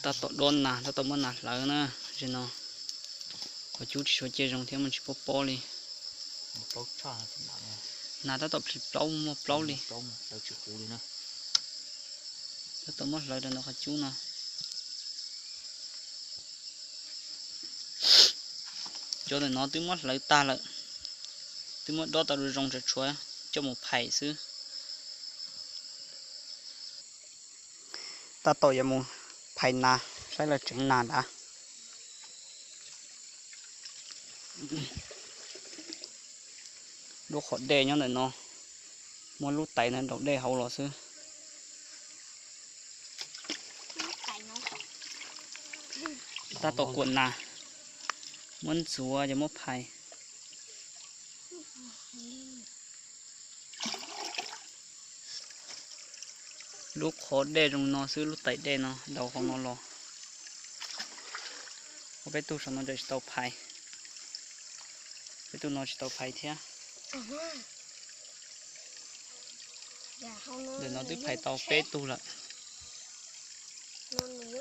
Tab tom dob nas, tab tom muab nas hlawv na. Zim no qhov cub tsis tshua ciaj zoo thiab muaj tsis paub pob li. Nas tab tom plhis plaub muaj plaub li. Tab tom muab hlawv rau ntawm qhov cub no. Cov ntawm no twb muab hlawv tag lawm, twb muab dob tau zoo zoo, tseem tshuav coj mus phais xwb. Tab tom yuav mus phais nas, saib lawv tseev nas nrad. Lub qhov dej nyob ntawm no, muab lub tais ntawd nraum dej hauv los xwb. Tab tom kuam nas, muab ntxuav ces muab phais. Lub qhov dej zoo no xwb, lub tais dej no daus hauv no los. Ua peb tug saum no tsis tau phais, peb tug no tsis tau phais thiab. Ntawm no twb phais tau peb tug lawm.